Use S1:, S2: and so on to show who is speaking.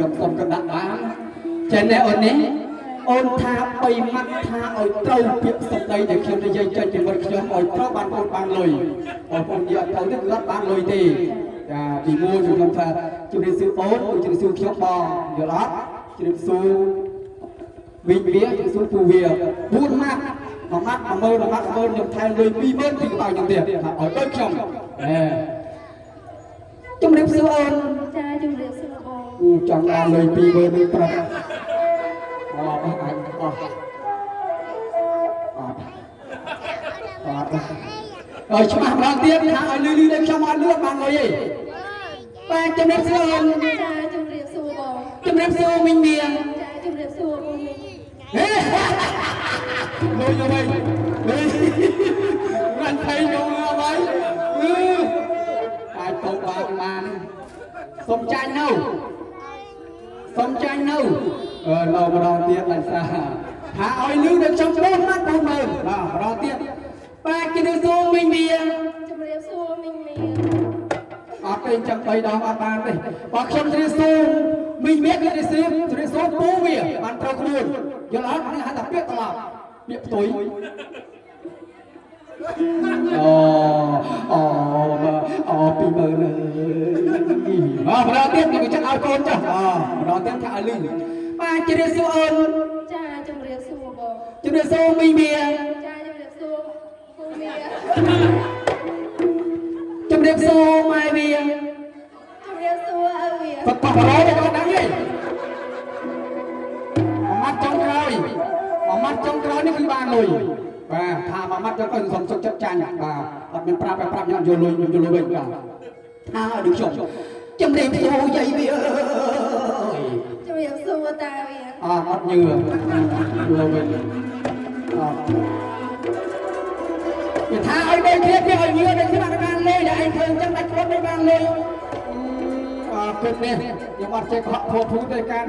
S1: រំសុំក៏ដាក់បានចេះណែអូននេះអូនថាបីម៉ាត់ថាឲ្យត្រូវពាក្យសម្ដីដែលខ្ញុំនិយាយចេញពីមាត់ខ្ញុំឲ្យត្រូវបានអូនបានលុយបងប្អូននិយាយអត់ត្រូវទេគឺអត់បានលុយទេចាទីមួយខ្ញុំថាជំរាបសួរអូនជំរាបសួរខ្ញុំបងយល់អត់ជំរាបសួរ វិញវាជំរាបសួរពូវា4ម៉ាត់មួយម៉ាត់10000មួយម៉ាត់10000ខ្ញុំថែមលុយ20000ពីក្បាលខ្ញុំទៀតថាឲ្យដូចខ្ញុំអេជំរាបសួរអូន
S2: ចាជំរាបសួរបង
S1: អឺចង់បានលុយ20000នេះប្រាប់អត់អាចអស់អត់អត់ឲ្យច្បាស់ម្ដងទៀតថាឲ្យលឺលឺដល់ខ្ញុំអត់លឺអត់បានលុយទេបាទជំរាបសួរអូន
S2: ចាជំរាបសួរបង
S1: ជំរាបសួរមីងមៀង
S2: ចាជំរាបសួរបងមីង
S1: ហេលុយយកវិញលុយមិនថៃយកមកហើយអឺអាចទៅបានបានសុំចាញ់នៅសុំចាញ់នៅអឺនៅម្ដងទៀតឡើងសាថាឲ្យលឺដល់ខ្ញុំ4ម៉ាត់4ម៉ឺនបាទម្ដងទៀតបាទជំរាបសួរមីងមៀង
S2: ជំរាបសួរមីងមៀង
S1: អត់ទេអញ្ចឹង3ដងអត់បានទេបើខ្ញុំជ្រាបសួរមីងមៀងគឺជ្រាបជ្រាបសួរពូវាបានត្រូវខ្លួនយល់អត់នេះហៅថាពាក្យត្រឡប់ពាក្យផ្ទុយ អូអូអូ20000អើយអម្ដងទៀតខ្ញុំចឹងឲ្យកូនចុះអម្ដងទៀតថាឲ្យលឺបាទជម្រាបសួរអូន
S2: ចាជំរាបសួរបង
S1: ជម្រាបសួរមីមៀ
S2: ចាជំរាបសួរពូមៀ
S1: ជម្រាបសួរម៉ែវា
S2: ជំរាបសួរឪវា
S1: គាត់ប៉ះរយទៅគាត់ដឹងទេមួយម៉ាត់ចុងក្រោយមួយម៉ាត់ចុងក្រោយនេះគឺបានលុយបាទថាមួយម៉ាត់ចុងក្រោយសុំសុខចិត្តចាញ់បាទអត់មានប្រាប់ឲ្យប្រាប់ខ្ញុំយកលុយខ្ញុំយកលុយវិញបាទថាឲ្យដូចខ្ញុំជម្រាបសួរយាយវាអើយ
S2: ជំរាបសួរតាវា
S1: អត់អត់ញឿយកវិញអត់គេថាឲ្យដូចគ្នាគេឲ្យញឿដូចគ្នាអត់បានលុយតែឯងធ្វើអញ្ចឹងដាច់ខ្លួនមិនបានលុយអត់គិតនេះខ្ញុំអត់ចេះកុហកធូរធូរទេកាន់